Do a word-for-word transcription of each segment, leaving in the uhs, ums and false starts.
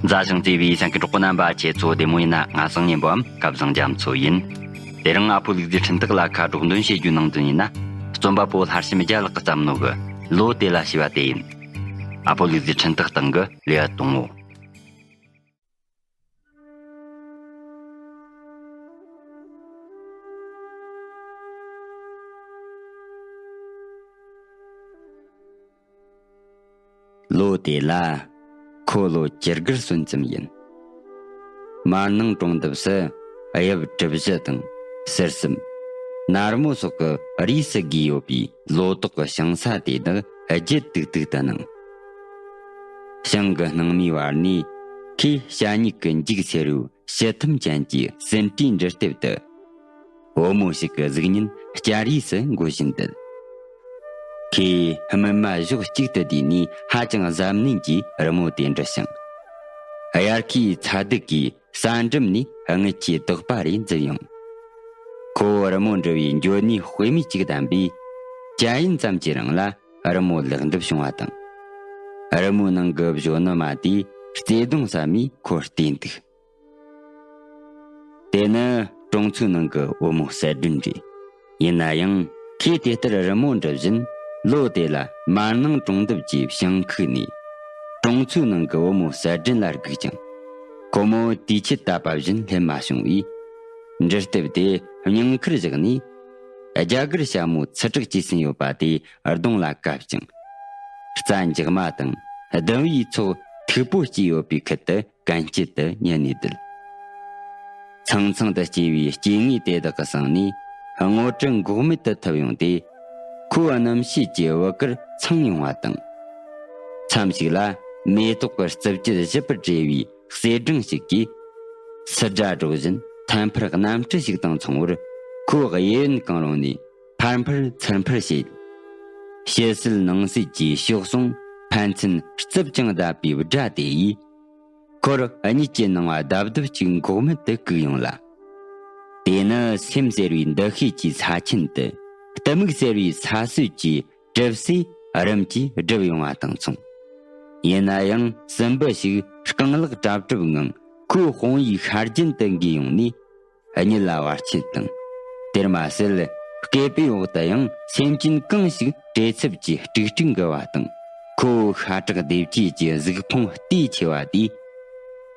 མཛའ་ཞིང་བརྩེ་བའི་གསན་མཁན་གྲོགས་པོ་རྣམ་པ། ཁྱེད་ཚོ་བདེ་མོ་ཡིན་ན། ང་སང་ཉིན་པའམ་སྐལ་བཟང་རྒྱ་མཚོ་ཡིན། དེ་རིང་ཨ་ཕོ་ལུག་རྫིའི་འཕྲིན་སྟེགས་ལ་ཁ་སྒྲོག་འདོན་བྱེད་རྒྱུ་ནང་དོན་ཡིན་ན། རྩོམ་པ་པོ་ལྷ་བྱམས་རྒྱལ་ལགས་ཀྱིས་བརྩམས་ནོ་གི་ལོ་དེ་ལ་ཞེས་པ་དེ་ཡིན། ཨ་ཕོ་ལུག་རྫིའི་འཕྲིན་སྟེགས་སྟེང་གི་ལེའུ་དང་བོ། ལོ་དེ་ལ་ཁོ་ལོ་བཅུ་དགུར་སོན་ཙམ་ཡིན། མར་ནང་གྲོང་འདབས་སུ་དབྱིབས་གྲུ་བཞི་དང་། གསེར་གསུམ། ནར་མོ་སོགས་ཀྱི་རིས་སུ་བགོས་ཡོད་པའི་ལོ་ཏོག་གི་ཞིང་ས་དེ་དག་རྒྱུད་དུག་དུག་ཏུ་སྣང་། ཞིང་གི་སྣང་མའི་བར་ནས་ཁོས་ཞ་སྨྱུག་གི་འཇིག་སེར་བོའི་ཕྱི་ཐུམ་ཅན་གྱི་ཟིན་བྲིས་འབྲི་སྟེབས་དུ། བུ་མོ་ཞིག་གི་གཟུགས་བརྙན་སྐྱ་རིས་སུ་འགོད་བཞིན་འདུག། ཁོས་སྨིན་མ་གཞོགས་གཅིག་ཏུ་བསྡུས་ནས་ཧ་ཅང་གཟབ་ནན་གྱིས་རི་མོ་དེ་འབྲི་ཞིང་། དབྱར་ཁའི་ཚ་གདུག་གིས་ས་འགྲམ་ནས་རྔུལ་ཆུའི་དོགས་པ་རེ་འཛིན་ཡོང་། ཁོ་བོ་རི་མོ་འབྲི་བའི་འགྱོད་ནུས་དཔེ་མེད་ཅིག་ལྡན་པས། ཅ་ཡིན་ཙམ་གྱི་རིང་ལ་རི་མོ་ལེགས་འགྲུབ་བྱུང་བ་དང་། རི་མོའི་ནང་གི་བཞོན་ནུ་མ་དེས་བརྩེ་གདུང་ཟབ་མོས་ཁོར་བལྟས་འདུག། དེ་ནི་གྲོང་ཚོའི་ནང་གི་བུ་མོ་གསལ་སྒྲོན་རེད། ཡིན་ན་ཡང་ཁོས་དེ་ལྟར་རི་མོ་འབྲི་བཞིན། ལོ་དེ་ལ་མར་ནང་གྲོང་འདབས་ཀྱི་ཞིང་ཁུག་ནས་གྲོང་ཚོའི་ནང་གི་བུ་མོ་གསལ་སྒྲོན་ལ་སྒུག་ཀྱང་། ཁོ་མོ་དུས་ཆད་བཏབ་པ་བཞིན་སླེབས་མ་བྱུང་བས། འབྲི་སྟེབས་དེ་སྙིང་ཁར་བཞག་ནས། རྒྱ་གར་ཞྭ་མོ་ཚི་དྲེག་ཅེས་ཟིན་ཡོད་པ་དེ་གདོང་ལ་བཀབ་ཅིང་། རྩྭ་འཇག་མ་དང་ལྡུམ་བུའི་ཚོགས་མཐུག་པོ་སྐྱེས་ཡོད་པའི་ཁུལ་དུ་གན་རྐྱལ་དུ་ཉལ་ནས་བསྡད། ཚང་ཚང་དུ་སྐྱེས་པའི་སྐྱེ་དངོས་དེ་དག་གི་གསེང་ནས་སྔོ་དྲི་འགོག་མེད་དུ་ཐིབས་ཡོང་སྟེ། ཁོའི་རྣམ་ཤེས་ཀྱི་བུ་གར་འཚང་ཡོང་བ་དང་། མཚམས་ཤིག་ལ་མེ་ཏོག་གི་རྩི་བཅུད་བཞི་པར་བྲེས་པའི་གསེར་སྦྲང་ཞིག་གིས། སི་སྒྲ་སྒྲོག་བཞིན་ཐལ་འཕུར་གནམ་གྲུ་ཞིག་དང་མཚུངས་པར་ཁོའི་གཡས་གཡོན་གང་རུང་ནས་ཕར་འཕུར་ཚུར་འཕུར་བྱེད། ཕྱི་གསལ་ནང་གསལ་གྱི་ཤོག་ཟུང་ཕན་ཚུན་རྩུབ་ཅིང་བརྡབ་པའི་སྒྲ་དེ་ཡིས། ཁོར་གཉིད་ཀྱི་སྣང་བ་རྡབ་རྡབ་ཅིག་འགོག་མེད་དུ་བཀུག་ཡོང་ལ། དེ་ནི་སེམས་ཟེར་བའི་འདུ་ཤེས་ཀྱི་ས་ཆེན་དུ། གཏི་མུག་ཟེར་བའི་ས་སྲོད་ཀྱི་གྲིབ་སོས་རིམ་གྱིས་བསྒྲིབས་ཡོང་བ་དང་མཚུངས། ཡིན་ན་ཡང་སྲིན་འབུ་ཞིག་རྐང་ལག་གྲབ་གྲུབ་ངང་ཁོའི་དཔུང་བོའི་ཤ་རྒྱུན་དུ་འགོས་ཡོང་ནས། གཉིད་ལ་བར་ཆད་དང་། དེར་མ་ཟད། སྐེད་པའི་འོག་ཏུ་ཡང་སེམས་ཅན་གང་ཞིག་བྲེལ་འཚུབ་ཀྱིས་དཀྲུག་དཀྲུག་འགུལ་བ་དང་། ཁོ་བོའི་ཤ་ཁྲག་ལྡེབས་སྐྱེས་ཀྱི་གཟུགས་ཕུང་བལྟས་ཆེ་བ་དེས།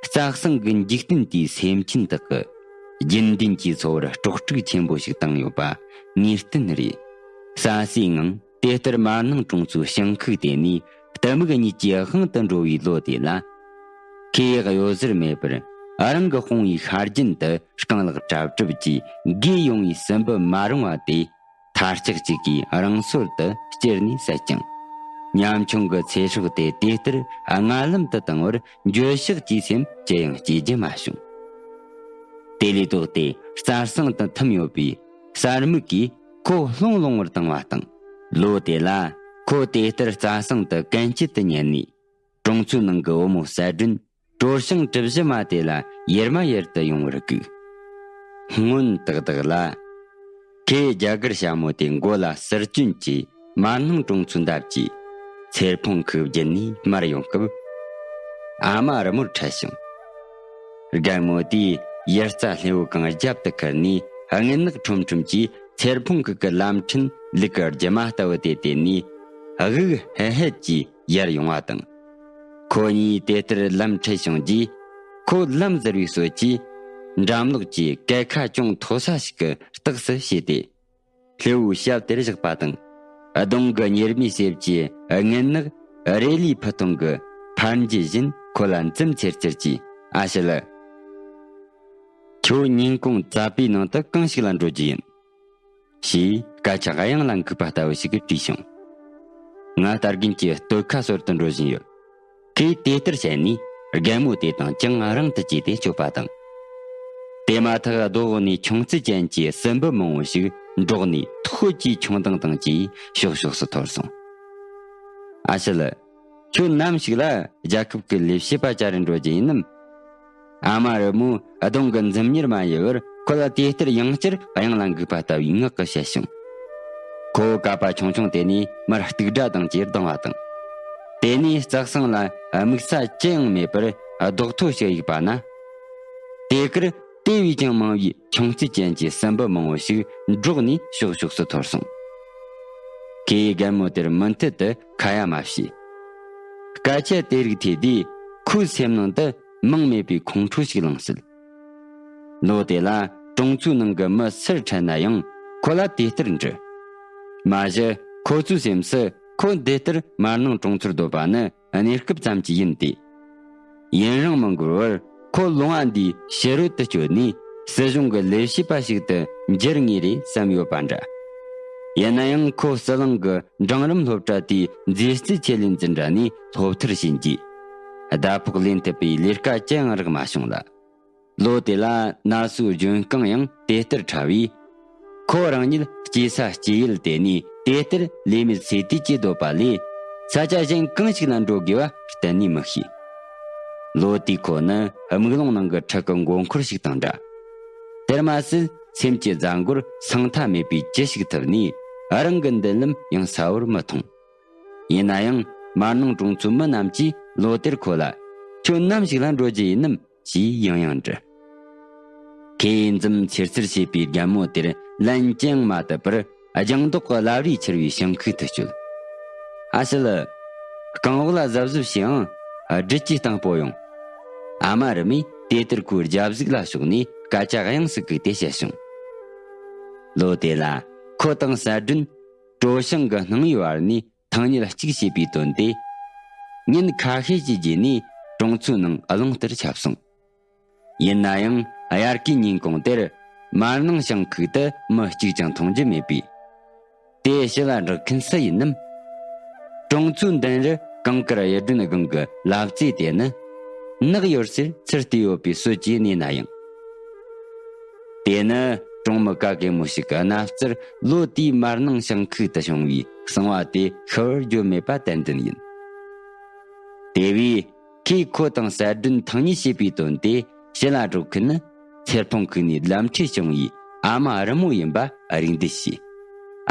རྩྭ་གསང་གི་འཇིག་རྟེན་དེའི་སེམས་ཅན་དག་གི་རྒྱུན་ལྡན་གྱི་འཚོ་བར་དཀྲོག་དཀྲུག་ཆེན་པོ་ཞིག་བཏང་ཡོད་པ་ངེས་གཏན་རེད། ས་སྲོས་ངང་དེ་ལྟར་མར་ནང་གྲོང་ཚོའི་ཞིང་ཁུག་དེ་ནས་གཏི་མུག་གཉིད་ཀྱི་དབང་དུ་འགྲོ་བའི་ལོ་དེ་ལ། ཁོས་གཡོ་ཟོལ་མེད་པར་རང་གི་དཔུང་བའི་ཤ་རྒྱུན་དུ་རྐང་ལག་གྲབ་གྲུབ་ཀྱིས་འགོས་ཡོང་བའི་སྲིན་འབུ་མ་རུངས་པ་དེ་མཐའ་ལྕགས་གཅིག་གིས་རང་སོར་དུ་བསྐྱུར་ནས་བསད་ཀྱང་། ཉམ་ཆུང་གི་ཚེ་སྲོག་དེ་དེ་ལྟར་མངའ་ལམ་དུ་བཏང་བར་འགྱོད་བཤགས་ཀྱི་སེམས་ཅི་ཡང་སྐྱེ་རྒྱུ་མ་བྱུང་། དེ་ལས་ལྡོག་སྟེ་རྩྭ་གསང་དུ་ཐིམ་ཡོད་པའི་གསར་མུག་གིས་ཁོ་སློང་སློང་བར་བཏང་བ་དང་། ལོ་དེ་ལ་ཁོ་དེ་ལྟར་རྩྭ་གསང་དུ་གན་རྐྱལ་དུ་ཉལ་ནས། གྲོང་ཚོའི་ནང་གི་བུ་མོ་གསལ་སྒྲོན་གྲོ་ཞིང་གྲུ་བཞི་མ་དེ་ལ་ཡུར་མ་ཡུར་དུ་ཡོང་བར་སྒུག། སྔོན་ཏག་ཏག་ལ། ཁོས་རྒྱ་གར་ཞྭ་མོ་དེ་མགོ་ལ་ཟུར་གྱོན་གྱིས་མར་ནང་གྲོང་ཚོའི་འདབས་ཀྱི་ཚེར་ཕུང་ཁུག་བརྒྱུད་ནས་མར་ཡོང་སྐབས། ཨ་མ་རི་མོར་འཕྲད་བྱུང་། རྒན་མོ་དེས་ཡུར་རྩྭ་སླེ་བོ་གང་རྒྱབ་ཏུ་ཁུར་ནས་རྔུལ་ནག་ཁྲོམ་ཁྲོམ་གྱིས་ཚེར་ཕུང་ཁུག་གི་ལམ་ཕྲན་ལུག་གི་རྒྱུ་མ་ལྟ་བུ་དེ་དེད་ནས་དབུགས་ཧལ་ཧལ་གྱིས་ཡར་ཡོང་བ་དང་། ཁོ་གཉིས་དེ་ལྟར་ལམ་འཕྲད་བྱུང་རྗེས། ཁོ་ལམ་ཟུར་བའི་སྲོལ་གྱིས་འགྲམ་ལོགས་ཀྱི་གད་ཁ་ཅུང་མཐོ་ས་ཞིག་གི་སྟེགས་སུ་བྱས་ཏེ། སླེ་བོའི་ཞབས་དེར་བཞག་པ་དང་། གདོང་གི་གཉེར་མའི་གསེབ་ཀྱི་རྔུལ་ནག་རེ་ལིའི་ཕུ་ཐུང་གི་འཕར་འགྱེད་བཞིན་ཁོ་ལ་འཛུམ་འཚེར་འཚེར་གྱིས། ཨ་ཞེ་ལགས། ཁྱོད་ཉིན་གུང་རྩྭ་པའི་ནང་དུ་གང་ཞིག་ལ་འགྲོ་རྒྱུ་ཡིན། ཞེས་སྐད་ཆ་གཡང་ལ་འགུག་པ་ལྟ་བུ་ཞིག་གིས་དྲིས་བྱུང་། ང་རྟ་རྒན་གྱི་སྟོད་ཁ་གསོར་དུ་འགྲོ་བཞིན་ཡོད། ཁོས་དེ་ལྟར་བཤད་ནས་རྒན་མོ་དེ་དང་ཅུང་རིང་དུ་བཅས་ཏེ་སྐྱོད་པ་དང་། དེ་མ་ཐག་རྡོ་འོག་ནས་ཆུང་རྩི་ཅན་གྱི་སྲིན་འབུ་མང་བོ་ཞིག་འབྲོག་ནས་ཐོག་གཅིག་ཆུང་དང་དང་གཅིག་ཕྱོགས་ཕྱོགས་སུ་འཐོར་སོང་། ཨ་ཞེ་ལགས། ཁྱོད་ནམ་ཞིག་ལ་རྒྱལ་ཁབ་ཀྱི་ལས་བྱེད་པ་བཅར་རེ་འགྲོ་རྒྱུ་ཡིན་ནམ། ཨ་མ་རི་མོས་གདོང་གི་འཛུམ་གཉེར་མ་ཡལ་བར་ཁོ་ལ་དེ་ལྟར་ཡང་བསྐྱར་གཡང་ལ་འགུག་པ་ལྟ་བུའི་ངག་གིས་བཤད་བྱུང་། ཁོ་བོ་ཀ་པ་ཆུང་ཆུང་དེ་ནས་མར་སྟུག་སྒྲ་དང་བཅས་ལྡང་བ་དང་། དེ་ནས་རྩྭ་གསང་ལ་དམིགས་ས་ཅི་ཡང་མེད་པར་ རྡོག་ཐོ་ཞིག་གཡུགས་པ་ན། དེ་གར་དེ་བས་ཀྱང་མང་བའི་ཆུང་རྩལ་ཅན་གྱི་སྲིན་འབུ་མང་བོ་ཞིག་འབྲོག་ནས་ཕྱོགས་ཕྱོགས་སུ་འཐོར་སོང་། ཁོས་རྒན་མོ་དེར་མུ་མཐུད་དུ་ཁ་ཡ་མ་བྱས། སྐད་ཆ་དེ་རིགས་ཐོས་དུས་ཁོའི་སེམས་ནང་དུ་མིང་མེད་པའི་ཁོང་ཁྲོ་ཞིག་ལངས་སྲིད། ལོ་དེ་ལ་གྲོང་ཚོའི་ནང་གི་མི་སུར་འཕྲད་ན་ཡང་ཁོ་ལ་དེ་ལྟར་འདྲི། མ་གཞི་ཁོ་ཚོའི་སེམས་སུ་ཁོ་འདི་ལྟར་མར་ནང་གྲོང་ཚོར་སྡོད་པ་ནི་གནས་སྐབས་ཙམ་གྱི་ཡིན་ཏེ། ཡུན་རིང་མི་འགོར་བར་ཁོ་ལུང་བ་འདིའི་ཕྱི་རོལ་དུ་བསྐྱོད་ནས་སྲིད་གཞུང་གི་ལས་བྱེད་པ་ཞིག་ཏུ་འགྱུར་ངེས་རེད་བསམ་ཡོད་པ་འདྲ། ཡིན་ན་ཡང་ཁོ་ཟི་ལིང་གི་འབྲིང་རིམ་སློབ་གྲྭ་དེའི་མཛེས་རྩལ་ཆེད་ལས་འཛིན་གྲྭ་ནས་སློབ་མཐར་ཕྱིན་རྗེས། ཟླ་ཕོགས་ལེན་ཐུབ་པའི་ལས་ཀ་ཅི་ཡང་རག་མ་བྱུང་ལ། ལོ་དེ་ལ་ན་སོའི་ལྗོན་རྐང་ཡང་དེ་ལྟར་ཕྲ་བས། ཁོ་རང་ཉིད་སྐྱེས་ས་སྐྱེས་ཡུལ་དེ་ནས་དེ་ལྟར་ལས་མེད་ཚེ་དུས་ཀྱི་སྡོད་པ་ལས། ས་ཆ་གཞན་གང་ཞིག་ལ་འགྲོ་དགོས་པ་གཏན་ནས་མི་ཤེས། ལོ་དེའི་ཁོ་ནི་དམུས་ལོང་ནང་གི་ཁྲག་གི་མགོ་འཁོར་ཞིག་དང་འདྲ། དེར་མ་ཟད་སེམས་ཀྱི་རྫ་མགོར་སང་ཐ་མེད་པའི་ཇི་ཞིག་ཐུབ་ནས་རང་གི་མདུན་ལམ་ཡང་གསལ་བོར་མི་མཐོང་། ཡིན་ན་ཡང་མར་ནང་གྲོང་ཚོའི་མི་རྣམས་ཀྱིས་ལོ་དེར་ཁོ་ལ། ཁྱོད་ནམ་ཞིག་ལ་འགྲོ་རྒྱུ་ཡིན་ནམ་ཞེས་ཡང་ཡང་འདྲི། ཁོས་འཛུམ་ཚེར་ཚེར་བྱེད་པའི་རྒན་མོ་དེར་ལན་ཅི་ཡང་མ་བཏབ་པར་ལྗང་མདོག་གི་ལབ་རས་འཁྱེར་བའི་ཞིང་ཁུག་ཏུ་བསྐྱོད། ཨ་སི་ལི། རྐང་འོག་ལ་གཟབ་གཟབ་བྱས་ཨང་། སྦྲུལ་གྱིས་བཏང་སྤོ་ཡོང་། ཨ་མ་རི་མོས་དེ་ལྟར་ཁོའི་རྒྱབ་གཟུགས་ལ་ཕྱོགས་ནས་སྐད་ཆ་དབྱངས་སུ་བཀུག་སྟེ་བཤད་བྱུང་། ལོ་དེ་ལ་ཁོ་དང་གསལ་སྒྲོན། གྲོ་ཞིང་གི་སྣང་བའི་བར་ནས་ཐང་རྙེད་གཅིག་བྱས་པའི་དོན་དེ། ཉིན་ཁ་ཤས་ཀྱི་རྗེས་ནས་གྲོང་ཚོའི་ནང་རླུང་ལྟར་ཁྱབ་སོང་། ཡིན་ན་ཡང་དབྱར་ཁའི་ཉིན་གུང་དེར་མར་ནང་ཞིང་ཁུག་ཏུ་མི་གཅིག་ཀྱང་མཐོང་རྒྱུ་མེད་པས། དེ་ཕྱི་ལ་བསྒྲགས་མཁན་སུ་ཡིན་ནམ། གྲོང་ཚོའི་མདུན་རུ་གངས་དཀར་གཡུ་སྒྲོན་སྒང་གི་ལབ་རྩེ་དེ་ནི། ནག་ཡོར་སེར་ཚུར་བལྟས་ཡོད་པའི་སྲོལ་གྱིས་གནས་ན་ཡང་། དེ་ནི་གྲོང་མི་ག་གེ་མོ་ཞིག་གི་གནའ་རྩར་ལོ་དེའི་མར་ནང་ཞིང་ཁུག་ཏུ་བྱུང་བའི་གསང་བ་དེ་ཤི་བར་འགྱུར་མེད་པ་ཏན་ཏན་ཡིན། དེ་བས་ཁོས་ཁོ་དང་གསལ་སྒྲོན་ཐང་རྙེད་བྱས་པའི་དོན་དེ་ཕྱི་ལ་སྒྲོག་མཁན་ནི་ཚེར་ཕུང་ཁུག་ནས་ལམ་འཁྲུད་བྱུང་བའི་ཨ་མ་རི་མོ་ཡིན་པ་རིགས་འདེད་བྱས།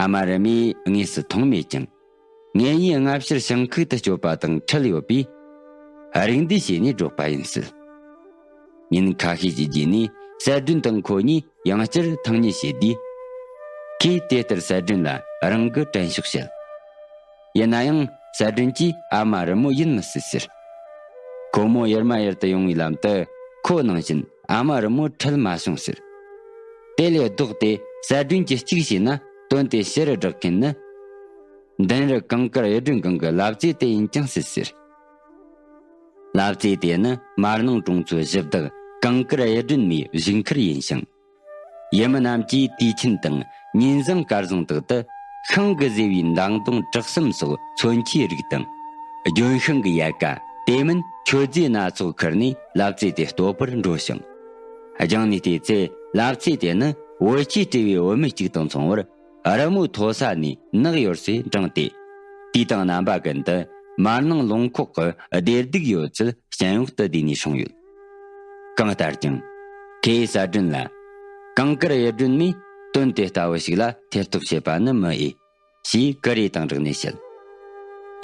ཨ་མ་རི་མོས་དངོས་སུ་མཐོང་མེད་ཀྱང་། ངེད་གཉིས་སྔ་ཕྱིར་ཞིང་ཁུག་ཏུ་སྐྱོད་པ་དང་འཁྲིལ་ཡོད་པས། རིགས་འདེད་བྱས་ནས་བསྒྲོགས་པ་ཡིན་སྲིད། ཉིན་ཁ་ཤས་ཀྱི་རྗེས་ནས་གསལ་སྒྲོན་དང་ཁོ་གཉིས་ཡང་བསྐྱར་ཐང་རྙེད་བྱས་དུས། ཁོས་དེ་ལྟར་གསལ་སྒྲོན་ལ་རང་གི་དྲན་ཤོག་བཤད། ཡིན་ན་ཡང་གསལ་སྒྲོན་གྱིས་ཨ་མ་རི་མོ་ཡིན་མི་སྲིད་ཟེར། ཁོ་མོ་ཡུར་མ་ཡུར་དུ་ཡོང་བའི་ལམ་དུ་ཁོ་ནང་བཞིན་ཨ་མ་རི་མོ་འཁྲིད་མ་བྱུང་ཟེར། དེ་ལས་ལྡོག་སྟེ་གསལ་སྒྲོན་གྱིས་གཅིག་བྱས་ན་དོན་དེ་ཕྱི་རུ་བསྒྲགས་མཁན་ནི། མདུན་རུ་གངས་དཀར་གཡུ་སྒྲོན་སྒང་གི་ལབ་རྩེ་དེ་ཡིན་ཀྱང་སྲིད་ཟེར། ལབ་རྩེ་དེ་ནི་མར་ནང་གྲོང་ཚོའི་གཞི་བདག་གངས་དཀར་གཡུ་སྒྲོན་མའི་བཞུགས་མཁར་ཡིན་ཞིང་། ཡུལ་མི་རྣམས་ཀྱིས་དུས་ཆེན་དང་ཉིན་བཟང་སྐར་བཟང་དག་ཏུ་ཤིང་གིས་བཟོས་པའི་མདངས་མདོང་གྲགས་སམ་སོགས་མཚོན་ཆའི་རིགས་དང་། ལྗོན་ཤིང་གི་ཡལ་ག་དེ་མིན་མཆོད་རྫས་སྣ་ཚོགས་ཁུར་ནས་ལབ་རྩེ་དེ་སྟོད་པར་འགྲོ་ཞིང་། རྒྱང་ནས་བལྟས་ཚེ་ལབ་རྩེ་དེ་ནི་བོད་ཆས་སྤྲས་པའི་བུད་མེད་ཅིག་དང་མཚུངས་པར། རི་མོའི་མཐོ་ས་ནས་ནག་ཡོར་སེ་འགྲེང་སྟེ། དུས་དང་རྣམ་པ་ཀུན་ཏུ་མར་ནང་ལུང་ཁོག་གི་བདེ་སྡུག་ཡོད་ཚད་སྤྱན་འོག་ཏུ་བསྡུས་ནས་སྲུང་ཡོད། གང་ལྟར་ཀྱང་། ཁོས་གསལ་སྒྲོན་ལ། གངས་དཀར་གཡུ་སྒྲོན་མས་དོན་དེ་ལྟ་བུ་ཞིག་ལ་ཐེ་གཏོགས་བྱེད་པ་ནི་མི་འོས། ཞེས་ཀུ་རེ་དང་སྦྲགས་ནས་བཤད།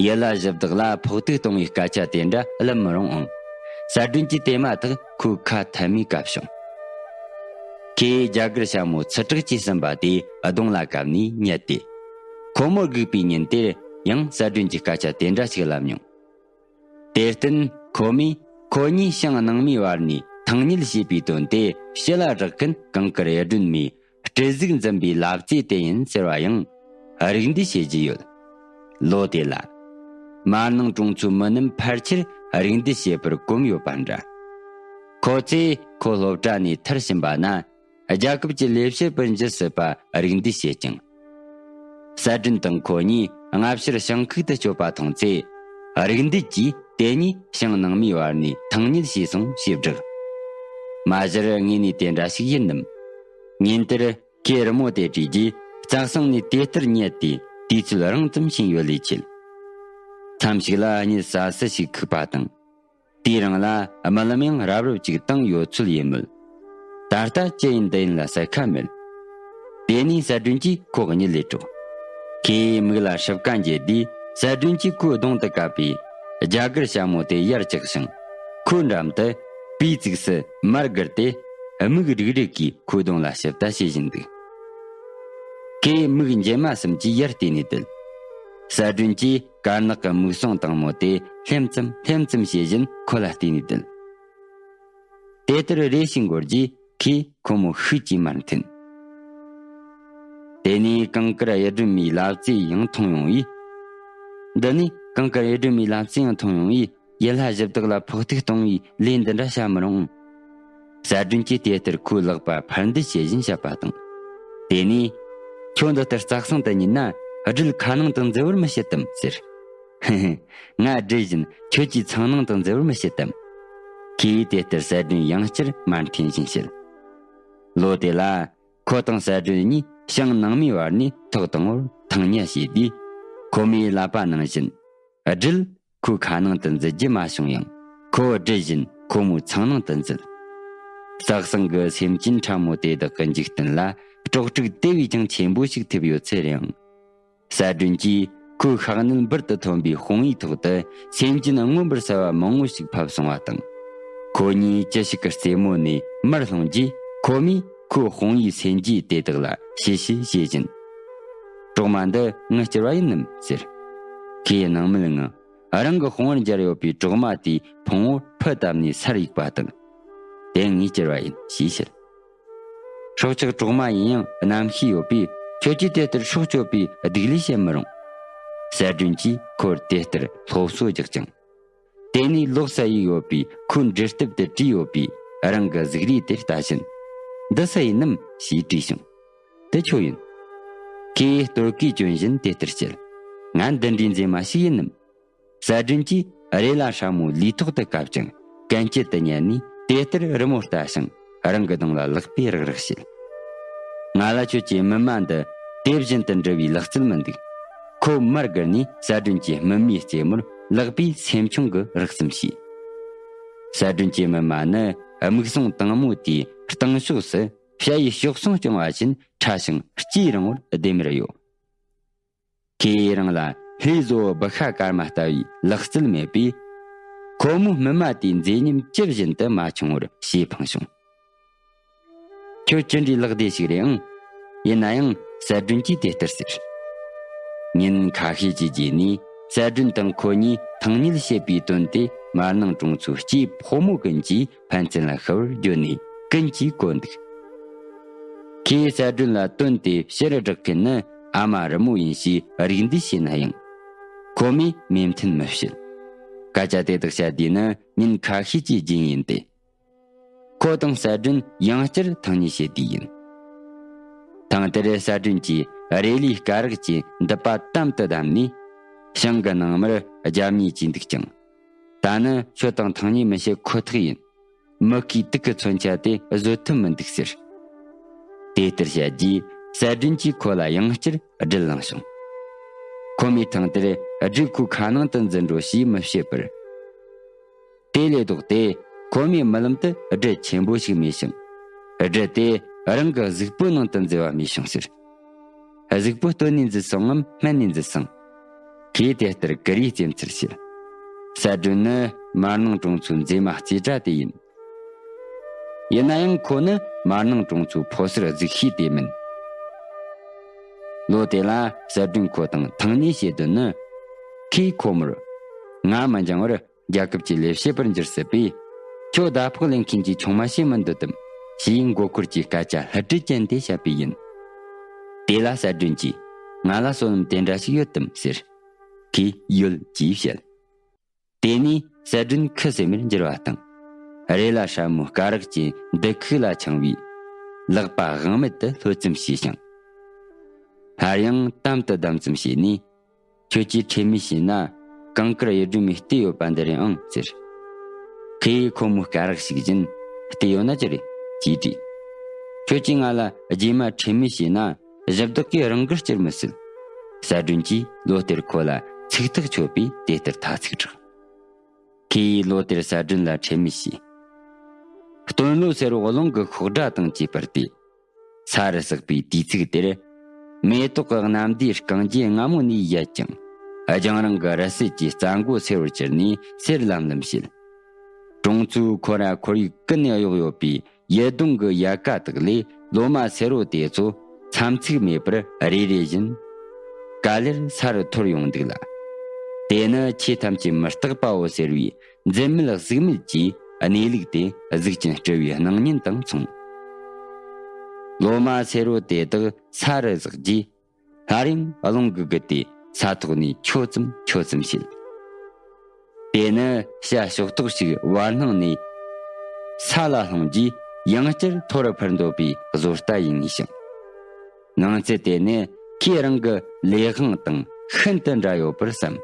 ཡུལ་ལ་གཞི་བདག་ལ་ཕོག་ཐུག་གཏོང་བའི་སྐད་ཆ་དེ་འདྲ་གླེང་མི་རུང་ཨང་། གསལ་སྒྲོན་གྱིས་དེ་མ་ཐག་ཁོའི་ཁ་ཐལ་མོའི་བཀབ་བྱུང་། ཁོས་རྒྱ་གར་ཞྭ་མོ་ཚུལ་དྲག་ཅེས་ཟིན་པ་དེ་གདོང་ལ་བཀབ་ནས་ཉལ་ཏེ། ཁོ་མོ་སྒུག་པའི་ཉིན་དེར་ཡང་གསལ་སྒྲོན་གྱིས་སྐད་ཆ་དེ་འདྲ་ཞིག་ལབ་མྱོང་། དེར་བརྟེན་ཁོ་མོས་ཁོ་གཉིས་ཞིང་ནང་མིའི་བར་ནས་ཐང་རྙེད་བྱས་པའི་དོན་དེ་ཕྱི་ལ་བསྒྲགས་མཁན་གངས་དཀར་གཡུ་སྒྲོན་མའི་སྤྲུལ་གཟུགས་འཛིན་པའི་ལབ་རྩེ་དེ་ཡིན་ཟེར་བ་ཡང་རིགས་འདེད་བྱེད་ཀྱི་ཡོད། ལོ་དེ་ལ། མར་ནང་གྲོང་ཚོའི་མི་རྣམས་ཕལ་ཆེར་རིགས་འདེད་བྱེད་པར་གོམས་ཡོད་པ་འདྲ། ཁོ་ཚོས་ཁོ་སློབ་གྲྭ་ནས་ཐར་ཕྱིན་པ་ན། རྒྱལ་ཁབ་ཀྱི་ལས་བྱེད་པར་འགྱུར་སྲིད་པ་རིགས་འདེད་བྱེད་ཅིང་། གསལ་སྒྲོན་དང་ཁོ་གཉིས་སྔ་ཕྱིར་ཞིང་ཁུག་ཏུ་བསྐྱོད་པ་མཐོང་ཚེ། རིགས་འདེད་ཀྱིས་དེ་གཉིས་ཞིང་ནང་མིའི་བར་ནས་ཐང་རྙེད་བྱས་སོང་ཞེས་བསྒྲགས། མ་གཞིར་དངོས་གནས་དེ་འདྲ་ཞིག་ཡིན་ནམ། ཉིན་དེར་ཁོས་རི་མོ་དེ་བྲིས་རྗེས་རྩྭ་ཟུང་ནས་དེ་ལྟར་ཉལ་ཏེ་དུས་ཚོད་རིང་ཙམ་ཕྱིན་ཡོད་ལས་ཆེ། མཚམས་ཤིག་ལ་གཉིད་སད་སེ་ཞིག་ཁུག་པ་དང་། དེའི་རིང་ལ་རྨི་ལམ་ཡང་རབ་རིབ་ཅིག་བཏང་ཡོད་ཚོད་ཡིན་མོད། ད་ལྟ་ཅི་ཡིན་འདི་ཡིན་ལ་གསལ་ཁ་མེད། དེ་ནས་གསལ་སྒྲོན་གྱིས་ཁོ་གཉིད་ལས་དཀྲོགས། ཁོས་མིག་ལ་སྲབ་ཀ་འགྱེད་དུས་གསལ་སྒྲོན་གྱིས་ཁོའི་གདོང་དུ་བཀབ་པའི་རྒྱ་གར་ཞྭ་མོ་དེ་ཡར་བཀྱགས་ཤིང་། ཁོའི་འགྲམ་དུ་སྤུས་གཙིགས་སུ་མར་བསྒུར་ཏེ། མིག་རིག་རིག་གིས་ཁོའི་གདོང་ལ་ཞིབ་ལྟ་བྱེད་བཞིན་འདུག་ཁོས་མིག་མཇལ་མ་ཙམ་གྱིས་ཡར་བལྟས་ནས་བསྡད། གསལ་སྒྲོན་གྱིས་དཀར་ནག་གི་མིག་ཟུང་དྭངས་མོ་དེ་ལྷེམ་ཙམ་ལྷེམ་ཙམ་བྱེད་བཞིན་ཁོ་ལ་བལྟས་ནས་བསྡད། དེ་ལྟར་རེ་ཞིག་འགོར་རྗེས་ཁོས་ཁོ་མོ་ཤུགས་ཀྱིས་མར་འཐེན། དེ་ནས་གངས་དཀར་གཡུ་སྒྲོན་མའི་ལབ་ཙེ་ཡང་མཐོང་ཡོང་བས། འདི་ནས་གངས་དཀར་གཡུ་སྒྲོན་མའི་ལབ་ཙེ་ཡང་མཐོང་ཡོང་བས། ཡུལ་ལྷ་གཞི་བདག་ལ་ཕོག་ཐུག་གཏོང་བའི་ལས་འདི་འདྲ་བྱ་མི་རུང་། གསལ་སྒྲོན་གྱིས་དེ་ལྟར་ཁོའི་ལག་པ་ཕར་འདེད་བྱེད་བཞིན་བཤད་པ་དང་། དེ་ནས། ཁྱོད་འདི་ལྟར་རྩྭ་གསང་དུ་ཉིལ་ན་སྦྲུལ་ཁ་ནང་དུ་འཛུལ་བར་མི་བྱེད་དམ་ཟེར། ཧི་ཧི། ང་སྦྲུལ་བཞིན་ཁྱོད་ཀྱི་ཚང་ནང་དུ་འཛུལ་བར་མི་བྱེད་དམ། ཁོས་དེ་ལྟར་གསལ་སྒྲོན་ཡང་བསྐྱར་མར་འཐེན་བཞིན་བཤད། ལོ་དེ་ལ། ཁོ་དང་གསལ་སྒྲོན་གཉིས་ཞིང་ནང་མའི་བར་ནས་ཐོག་དང་པོར་ཐང་ཉལ་བྱས་དུས། ཁོ་མོས་ལབ་པ་ནང་བཞིན། སྦྲུལ་ཁོའི་ཁ་ནང་དུ་འཛུལ་རྒྱུ་མ་བྱུང་ཡང་། ཁོ་སྦྲུལ་བཞིན་ཁོ་མོའི་ཚང་ནང་དུ་འཛུལ། རྩྭ་གསང་གི་སེམས་ཅན་ཕྲ་མོ་དེ་དག་གི་འཇིག་རྟེན་ལ་སྲོག་དཀྲུག་དེ་བས་ཀྱང་ཆེན་པོ་ཞིག་ཐེབས་ཡོད་ཚེ་རིང་། གསལ་སྒྲོན་གྱིས་ཁོའི་ཤ་གནད་འབུར་དུ་ཐོན་པའི་དཔང་ཡིག་ཐོག་ཏུ་སེམས་ཅན་མངོན་པར་གསལ་བ་མང་བོ་ཞིག་ཕབ་སོང་བ་དང་། ཁོ་གཉིས་ཅི་ཞིག་གི་རྩེ་མོ་ནས་མར་ལྷུང་རྗེས་ཁོ་མོས་ཁོའི་དཔང་ཡིག་སེན་རྗེས་དེ་དག་ལ་ཞི་ཞི་བྱེད་བཞིན། གྲོག་མ་འདི་ངའི་སྐྱུར་བ་ཡིན་ནམ་ཟེར། ཁོས་སྣང་མེད་ངང་རང་གི་དཔུང་བར་འབྱར་ཡོད་པའི་གྲོག་མ་དེའི་ཕུང་བོར་ཕུ་བཏབ་ནས་སར་གཡུགས་པ་དང་། དེ་ངའི་སྐྱུར་བ་ཡིན་ཞེས་བཤད། སྲོག་ཆགས་གྲོག་མ་ཡིན་ཡང་རྣམ་ཤེས་ཡོད་པས་ཁྱོད་ཀྱིས་དེ་ལྟར་སྲོག་གཅོད་པའི་སྡིག་ལས་བྱེད་མི་རུང་། གསལ་སྒྲོན་གྱིས་ཁོར་དེ་ལྟར་སློབ་གསོ་རྒྱག་ཅིང་། དེ་ནས་ལོགས་སུ་གཡུགས་ཡོད་པའི་ཁོའི་འབྲུ་གཏུབ་ཏུ་བྲིས་ཡོད་པའི་རང་གི་གཟུགས་རིས་དེར་ལྟ་བཞིན། འདི་སུ་ཡིན་ནམ་ཞེས་དྲིས་བྱུང་། དེ་ཁྱོད་ཡིན། ཁོས་ལྟོ་གོས་གྱོན་བཞིན་དེ་ལྟར་བཤད། ང་འདི་འདྲའི་མཛེས་མ་ཞིག་ཡིན་ནམ། གསལ་སྒྲོན་གྱིས་རེ་ལ་ཧྲ་མོའི་ལུས་ཐོག་ཏུ་བཀབ་ཅིང་གན་རྐྱལ་དུ་ཉལ་ནས་དེ་ལྟར་རི་མོ་ལྟ་ཞིང་རང་གི་གདོང་ལ་ལག་པས་རེག་རེག་བྱེད། ང་ལ་ཁྱོད་ཀྱི་སྨིན་མ་འདི་དེ་བཞིན་དུ་འབྲི་བའི་ལག་རྩལ་མི་འདུག་ཁོ་མར་བསྒུར་ནས་གསལ་སྒྲོན་གྱི་སྨིན་མའི་རྩེ་མོར་ལག་པས་སེམས་ཆུང་གིས་རེག་ཙམ་བྱས། གསལ་སྒྲོན་གྱི་སྨིན་མ་ནི་མིག་ཟུང་དྭངས་མོ་དེའི་སྟེང་ཕྱོགས་སུ་ཞ་ཡི་གཤོག་ཟུང་རྐྱང་བ་བཞིན་ཕྲ་ཞིང་ལྕེ་རིང་བོར་ལྡེམ་རེ་ཡོད། ཁོས་རང་ལ་ལྷའི་བཟོ་བོ་བུ་ཤ་དཀར་མ་ལྟ་བུའི་ལག་རྩལ་མེད་པས། ཁོ་མོའི་སྨིན་མ་དེའི་མཛེས་ཉམས་ཇི་བཞིན་དུ་མ་ཆུང་བར་ཞེས་འཕངས་བྱུང་། ཁྱོད་ཅི་འདྲའི་ལག་བདེ་ཞིག་རེད་ཨང་། ཡིན་ན་ཡང་གསལ་སྒྲོན་གྱིས་དེ་ལྟར་ཟེར། ཉིན་ཁ་ཤས་ཀྱི་རྗེས་ནས་གསལ་སྒྲོན་དང་ཁོ་གཉིས་ཐང་ཉལ་བྱེད་པའི་དོན་དེ་མར་ནང་གྲོང་ཚོའི་སྐྱེས་ཕོ་མོ་ཀུན་གྱིས་ཕན་ཚུན་ལ་ཤི་བར་བརྗོད་ནས་ཀུན་གྱིས་གོ་འདུག་ཁོས་གསལ་སྒྲོན་ལ་དོན་དེ་ཕྱིར་བསྒྲགས་མཁན་ནི་ཨ་མ་རི་མོ་ཡིན་ཞེས་རིགས་འདེད་བྱས་ན་ཡང་། ཁོ་མོས་མོས་མཐུན་མི་བྱེད། སྐད་ཆ་དེ་དག་བཤད་དུས་ནི་ཉིན་ཁ་ཤས་ཀྱི་རྗེས་ཡིན་ཏེ། ཁོ་དང་གསལ་སྒྲོན་ཡང་བསྐྱར་ཐང་ཉལ་བྱེད་དུས་ཡིན། ཐེངས་དེར་གསལ་སྒྲོན་གྱིས་རེ་ལིའི་སྐ་རགས་ཀྱི་མདུད་པ་དམ་དུ་བསྡམས་ནས། ཞིང་གི་ནང་མར་རྒྱབ་ཉལ་གྱིས་འདུག་ཅིང་། ད་ནི་ཁྱོད་དང་ཐང་ཉལ་མི་བྱེད་ཁོ་ཐག་ཡིན། མི་ཁའི་དུག་གི་མཚོན་ཆ་དེ་བཟོད་ཐུབ་མི་འདུག་ཟེར། དེ་ལྟར་བཤད་རྗེས་གསལ་སྒྲོན་གྱིས་ཁོ་ལ་ཡང་བསྐྱར་སྦྲུལ་ལངས་བྱུང་། ཁོ་མོས་ཐེངས་དེར་སྦྲུལ་ཁོའི་ཁ་ནང་དུ་འཛུལ་འགྲོ་ཞེས་མི་བཤད་པར། དེ་ལས་ལྡོག་སྟེ་ཁོ་མོས་རྨི་ལམ་དུ་སྦྲུལ་ཆེན་པོ་ཞིག་རྨིས་ཤིང་། སྦྲུལ་དེ་རང་གི་གཟུགས་པོའི་ནང་དུ་འཛུལ་བ་རྨིས་བྱུང་ཟེར། གཟུགས་པོ་སྟོད་ནས་འཛུལ་སོང་ངམ་སྨད་ནས་འཛུལ་སོང་། ཁོས་དེ་ལྟར་ཀུ་རེའི་རྩེད་མཚར་བྱེད། གསལ་སྒྲོན་ནི་མར་ནང་གྲོང་ཚོའི་མཛེས་མ་རྩེ་གྲ་དེ་ཡིན། ཡིན་ན་ཡང་ཁོ་ནི་མར་ནང་གྲོང་ཚོའི་ཕོ་གསར་གཟུགས་ཤེས་དེ་མིན། ལོ་དེ་ལ་གསལ་སྒྲོན་ཁོ་དང་ཐང་ཉལ་བྱེད་དོན་ནི། ཁོས་ཁོ་མོར། ང་མ་འགྱངས་པར་རྒྱལ་ཁབ་ཀྱི་ལས་བྱེད་པར་འགྱུར་སྲིད་པས། ཁྱོད་ཟླ་ཕོགས་ལེན་མཁན་གྱི་ཆུང་མ་བྱེད་མི་འདོད་དམ། ཞེས་མགོ་སྐོར་གྱི་སྐད་ཆ་སླུ་བྲིད་ཅན་དེ་བཤད་པས་ཡིན། དེ་ལ་གསལ་སྒྲོན་གྱིས། ང་ལ་བསོད་ནམས་དེ་འདྲ་ཞིག་ཡོད་དམ་ཟེར། ཁོས་ཡོད་ཅེས་བཤད། དེ་ནས་གསལ་སྒྲོན་ཁུ་སིམ་མེར་འགྱུར་བ་དང་། རེ་ལ་ཧྲ་མོའི་སྐ་རགས་ཀྱི་མདུད་ཁུག་ལ་འཆང་བའི་ལག་པ་དབང་མེད་དུ་ལྷོད་ཙམ་བྱས་ཤིང་། སླར་ཡང་དམ་དུ་བསྡམས་ཙམ་བྱས་ནས། ཁྱོད་ཀྱིས་ཁྲེལ་མེད་བྱས་ན་གངས་དཀར་གཡུ་སྒྲོན་མའི་ལྟོས་ཡོད་པ་འདི་རེད་ཨང་ཟེར། ཁོས་ཁོ་མོའི་སྐ་རགས་ཞིག་བཞིན། ལྟོས་ཡོད་ན་ཅི་རེད་ཅེས་དྲིས། ཁྱོད་ཀྱིས་ང་ལ་རྗེས་མ་ཁྲེལ་མེད་བྱས་ན་གཞི་བདག་གིས་རང་དགར་བསྐྱུར་མི་སྲིད། གསལ་སྒྲོན་གྱིས་ལོ་དེར་ཁོ་ལ་ཚིག་ཐག་ཆོད་པས་དེ་ལྟར་ཐ་ཚིག་གྲགས། ཁོས་ལོ་དེར་གསལ་སྒྲོན་ལ་ཁྲེལ་མེད་བྱས། སྟོན་ལོ་སེར་བོ་རླུང་གི་ཤོག་སྒྲ་དང་བཅས་པར་བལྟས། ས་རུ་ཟགས་པའི་དུས་ཚིགས་དེར། མེ་ཏོག་གི་སྣ་མདའི་རྐང་རྗེས་སྔ་མོ་ནས་ཡལ་ཅིང་། ལྗང་རིང་གི་རི་སིལ་གྱི་རྩྭ་མགོ་སེར་བར་གྱུར་ནས་སེར་ལམ་ལམ་བྱེད། གྲོང་ཚོའི་ཁོ་ར་ཁོར་ཡུག་ཀུན་ནས་གཡོགས་ཡོད་པའི་ཡུལ་གདོང་གི་ཡལ་ག་དག་ལས་ལོ་མ་སེར་བོ་དེ་ཚོ་མཚམས་ཚིགས་མེད་པར་རེ་རེ་བཞིན་ག་ལེར་ས་རུ་འཐོར་ཡོང་འདུག་ལ། དེ་ནི་ཆོས་ཐམས་ཅད་མི་རྟག་པའོ་ཟེར་བའི་འཛིན་མེད་གཟུགས་མེད་ཀྱི་གནས་ལུགས་དེ་གཟུགས་ཅན་སྤྲུལ་བའི་སྣང་བརྙན་དང་མཚུངས། ལོ་མ་སེར་བོ་དེ་དག་ས་རུ་ཟགས་རྗེས། སླར་ཡང་རླུང་གིས་བསྒུལ་ཏེ་ས་ཐོག་ནས་འཁྱོག་ཙམ་འཁྱོག་ཙམ་བྱེད། དེ་ནི་བྱ་ཤོག་ཐོག་ཞིག་བར་སྣང་ནས་ས་ལ་ལྷུང་རྗེས་ཡང་བསྐྱར་མཐོ་རུ་འཕུར་འདོད་པའི་བཟོ་ལྟ་ཡིན་ངེས་ཤིང་། སྣང་ཚུལ་དེ་ནི་ཁོས་རང་གི་ལས་དབང་དང་ཤིན་ཏུ་འདྲ་ཡོད་པར་བསམ།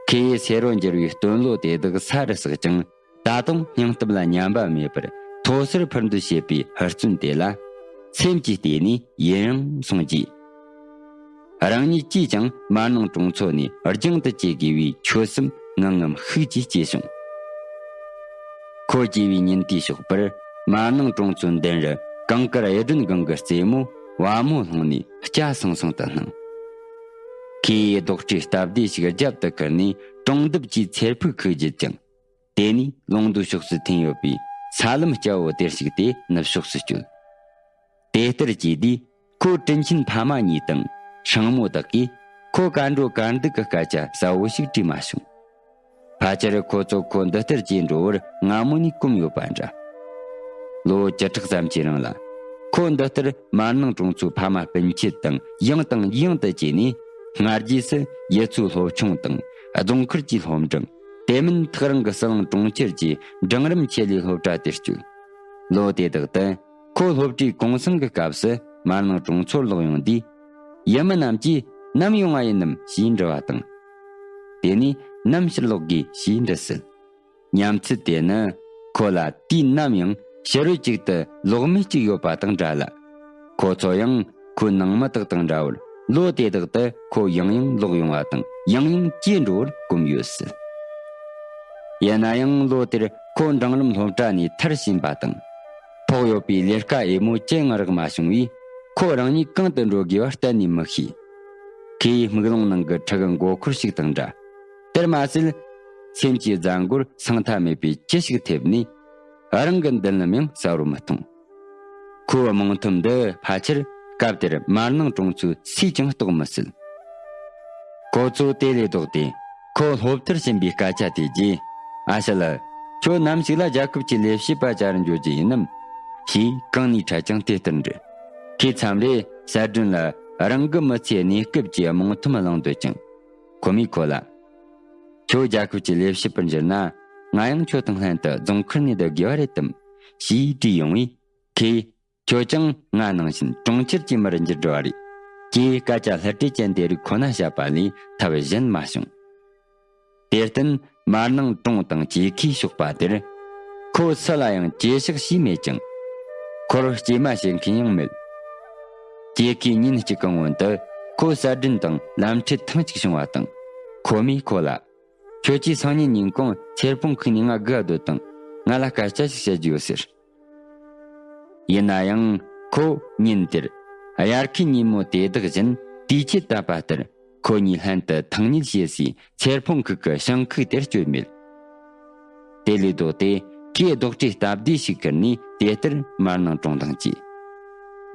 ཁོས་སེར་བོར་འགྱུར་བའི་སྟོན་ལོ་དེ་དག་ས་རུ་ཟགས་ཀྱང་། ད་དུང་སྙིང་སྟོབས་ལ་ཉམས་པ་མེད་པར་མཐོ་སར་འཕུར་འདོད་བྱེད་པའི་ཧུར་བརྩོན་དེ་ལ་སེམས་ཀྱིས་བལྟས་ནས་ཡུན་རིང་སོང་རྗེས། རང་ཉིད་ཀྱིས་ཀྱང་མར་ནང་གྲོང་ཚོ་ནས་རྒྱང་དུ་བཀྱེད་དགོས་པའི་ཆོད་སེམས་ངང་ངམ་ཤུགས་ཀྱིས་སྐྱེས་བྱུང་། ཁོ་སྐྱེས་པའི་ཉིན་དེའི་ཞོགས་པར་མར་ནང་གྲོང་ཚོའི་མདུན་རུ་གངས་དཀར་གཡུ་སྒྲོན་གང་གི་རྩེ་མོ་བ་མོ་ལྷུང་ནས་སྐྱ་སང་སང་དུ་སྣང་། ཁོས་རྡོག་ཁྲེས་སྟབས་བདེ་ཞིག་རྒྱབ་ཏུ་ཁུར་ནས་གྲོང་འདབས་ཀྱི་ཚེར་ཕུག་ཁུག་བརྒྱུད་ཅིང་། དེ་ནས་ལུང་མདོའི་ཕྱོགས་སུ་འཐེན་ཡོད་པའི་ས་ལམ་སྐྱ་བོ་དེར་ཞུགས་ཏེ་ནུབ་ཕྱོགས་སུ་བསྐྱོད། དེ་ལྟར་བྱས་དུས་ཁོའི་དྲིན་ཆེན་ཕ་མ་གཉིས་དང་སྲིང་མོ་དག་གིས་ཁོ་གར་འགྲོ་གར་འདུག་གི་སྐད་ཆ་གསལ་བོ་ཞིག་དྲིས་མ་བྱུང་། ཕལ་ཆེར་ཁོ་ཚོ་ཁོ་འདི་ལྟར་བྱས་འགྲོ་བར་སྔ་མོ་ནས་གོམས་ཡོད་པ་འདྲ། ལོ་བཅུ་ཕྲག་ཙམ་གྱི་རིང་ལ་ཁོ་འདི་ལྟར་མར་ནང་གྲོང་ཚོའི་ཕ་མ་སྤུན་མཆེད་དང་ཡང་དང་ཡང་དུ་བཅས་ནས་སྔ་རྗེས་སུ་ཡུལ་ཚོའི་སློབ་ཆུང་དང་རྫོང་མཁར་གྱི་སློབ་འབྲིང་། དེ་མིན་ཐག་རིང་གི་ཟི་ལིང་གྲོང་ཁྱེར་གྱི་འབྲིང་རིམ་ཆེད་ལས་སློབ་གྲྭ་དེར་བསྐྱོད། ལོ་དེ་དག་ཏུ་ཁོ་སློབ་གྲྭའི་གུང་སེང་གི་སྐབས་སུ་མར་ནང་གྲོང་ཚོར་ལོག་ཡོང་དུས། ཡུལ་མི་རྣམས་ཀྱིས་ནམ་ཡོང་བ་ཡིན་ནམ་ཞེས་འདྲི་བ་དང་། དེ་ནས་ནམ་ཕྱིར་ལོག་དགོས་ཞེས་འདྲི་སྲིད། ཉམས་ཚུལ་དེ་ནི་ཁོ་ལ་དུས་ནམ་ཡང་ཕྱི་རོལ་གཅིག་ཏུ་ལོག་མེད་ཅིག་ཡོད་པ་དང་འདྲ་ལ། ཁོ་ཚོ་ཡང་ཁོའི་ནང་མི་དག་དང་འདྲ་བར་ལོ་དེ་དག་ཏུ་ཁོ་ཡང་ཡང་ལོག་ཡོང་བ་དང་ཡང་ཡང་སྐྱེལ་འགྲོ་བར་གོམས་ཡོད་སྲིད། ཡིན་ན་ཡང་ལོ་དེར་ཁོ་འབྲིང་རིམ་སློབ་གྲྭ་ནས་མཐར་ཕྱིན་པ་དང་། ཕོག་ཡོད་པའི་ལས་ཀ་འོས་མོ་ཅི་ཡང་རག་མ་བྱུང་བས་ཁོ་རང་ཉིད་གང་དུ་འགྲོ་དགོས་པ་གཏན་ནས་མི་ཤེས། ཁོའི་དམིགས་རླུང་ནང་གི་ཕྲུ་གུ་མགོ་འཁོར་ཞིག་དང་འདྲ། དེར་མ་ཟད། སེམས་ཀྱི་རྫ་མགོར་སངས་མཐའ་མེད་པའི་སྐྱི་ཞིག་ཐེབས་ནས། རང་གི་མདུན་ལམ་ཡང་གསལ་བོར་མི་མཐོང་། ཁོའི་རྨོངས་འཐོམ་འདི་ཕལ་ཆེར་སྐབས་དེར་མར་ནང་གྲོང་ཚོའི་སུས་ཀྱང་རྟོགས་མི་སྲིད། ཁོ་ཚོ་དེ་ལས་ལྡོག་སྟེ་ཁོ་སློབ་མཐར་ཕྱིན་པའི་སྐད་ཆ་དེ་རྗེས། ཨ་ཞལ། ཁྱོད་ནམ་ཞིག་ལ་རྒྱལ་ཁབ་ཀྱི་ལས་བྱེད་པ་བྱ་རུ་འཇུག་རྒྱུ་ཡིན་ནམ། ཞེས་གང་ནས་འཕྲད་ཀྱང་དེ་ལྟར་འདྲི། ཁོས་མཚམས་རེ་གསལ་སྒྲོན་ལ་རང་གི་མི་ཚེའི་གནས་སྐབས་ཀྱི་རྨོངས་འཐོམ་གླེང་འདོད་ཀྱང་། ཁོ་མོས་ཁོ་ལ། ཁྱོད་རྒྱལ་ཁབ་ཀྱི་ལས་བྱེད་པར་འགྱུར་ན་ང་ཡང་ཁྱོད་དང་ལྷན་དུ་རྫོང་མཁར་ནས་སྡོད་དགོས་པ་རེད་དམ། ཞེས་དྲིས་ཡོང་བས་ཁོས། ཁྱོད་ཀྱང་ང་ནང་བཞིན་གྲོང་ཁྱེར་གྱི་མིར་འགྱུར་འགྲོ་བ་རེད། ཅེས་སྐད་ཆ་བསླུ་བྲིད་ཅན་དེ་རིགས་ཁོ་ན་བཤད་པ་ལས་ཐབས་གཞན་མ་བྱུང་། དེར་བརྟེན་མར་ནང་གྲོང་དང་གྱེས་ཁའི་ཞོགས་པ་དེར། ཁོ་སུ་ལ་ཡང་གྱེས་ཕྱག་བྱས་མེད་ཀྱང་། ཁོར་སྐྱེལ་མ་བྱེད་མཁན་ཡང་མེད། གྱེས་ཁའི་ཉིན་གཅིག་གི་སྔོན་དུ་ཁོ་གསལ་སྒྲོན་དང་ལམ་འཕྲད་ཐེངས་གཅིག་བྱུང་བ་དང་། ཁོ་མོས་ཁོ་ལ། ཁྱོད་ཀྱིས་སང་ཉིན་ཉིན་གུང་ཚེར་ཕུང་ཁུག་ནས་ང་སྒུག་སྡོད་དང་། ང་ལ་སྐད་ཆ་ཞིག་བཤད་རྒྱུ་ཡོད་ཟེར། ཡིན་ན་ཡང་ཁོ་ཉིན་དེར་དབྱར་ཁའི་ཉིན་མོ་དེ་དག་བཞིན་དུས་ཆད་བཏབ་པ་ལྟར་ཁོ་གཉིས་ལྷན་དུ་ཐང་ཉལ་བྱེད་སའི་ཚེར་ཕུང་ཁུག་གི་བྱང་ཁུག་དེར་བསྐྱོད་མེད། དེ་ལས་ལྡོག་སྟེ་ཁོས་རྡོག་ཁྲེས་སྟབས་བདེ་ཞིག་ཁུར་ནས་དེ་ལྟར་མར་ནང་གྲོང་དང་བཅས།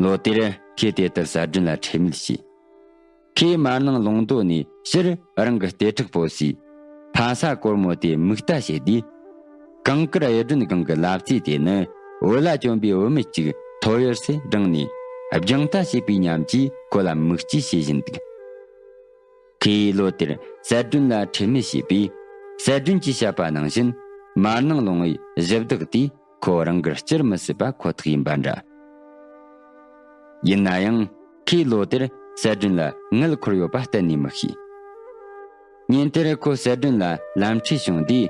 ལོ་དེར་ཁོས་དེ་ལྟར་གསལ་སྒྲོན་ལ་ཁྲེལ་མེད་བྱས། ཁོས་མར་ནང་ལུང་མདོ་ནས་ཕྱིར་རང་གི་ལྟེ་ཁྲག་སྤོ་སའི་ཕ་ས་སྒོར་མོ་དེ་མིག་ལྟ་བྱས་དུས། གངས་དཀར་གཡུ་སྒྲོན་སྒང་གི་ལབ་རྩེ་དེ་ནི་འོད་ལ་བཅོམ་པའི་བུད་མེད་ཅིག་ཐོ་ཡོར་སེ་བསྒྲེངས་ནས་རྒྱང་ལྟ་བྱེད་པའི་ཉམས་ཀྱིས་ཁོ་ལ་མིག་ལྕེ་བྱེད་བཞིན་འདུག་ཁོས་ལོ་དེར་གསལ་སྒྲོན་ལ་ཁྲེལ་མེད་བྱས་པས་གསལ་སྒྲོན་གྱིས་བཤད་པ་ནང་བཞིན་མར་ནང་ལུང་བའི་གཞི་བདག་དེས། ཁོ་རང་དགར་བསྐྱུར་མི་སྲིད་པ་ཁོ་ཐག་ཡིན་པ་འདྲ། ཡིན་ན་ཡང་ཁོས་ལོ་དེར་གསལ་སྒྲོན་ལ་དངུལ་འཁོར་ཡོད་པ་གཏན་ནས་མི་ཤེས། ཉིན་དེར་ཁོ་གསལ་སྒྲོན་ལ་ལམ་འཕྲད་བྱུང་དུས།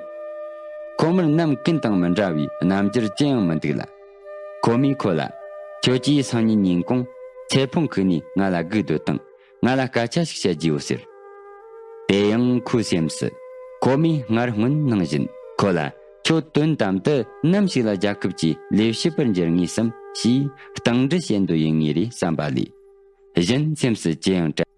ཁོ་མོར་ནམ་ཀུན་དང་མི་འདྲ་བའི་རྣམ་འགྱུར་ཅི་ཡང་མི་འདུག་ལ། ཁོ་མོས་ཁོ་ལ། ཁྱོད་ཀྱིས་སང་ཉིན་ཉིན་གུང་ཚེར་ཕུང་ཁུག་ནས་ང་ལ་སྒུག་སྡོད་དང་། ང་ལ་སྐད་ཆ་ཞིག་བཤད་རྒྱུ་ཡོད་ཟེར། དེ་ཡང་ཁོའི་སེམས་སུ། ཁོ་མོས་སྔར་སྔོན་ནང་བཞིན་ཁོ་ལ་ཁྱོད་དོན་དམ་དུ་ནམ་ཞིག་ལ་རྒྱལ་ཁབ་ཀྱི་ལས་བྱེད་པར་འགྱུར་ངེས་སམ་ཞེས་གཏང་འདྲི་བྱེད་འདོད་ཡོད་ངེས་རེད་བསམ་པ་ལས། གཞན་སེམས་སུ་ཅི་ཡང་དྲན།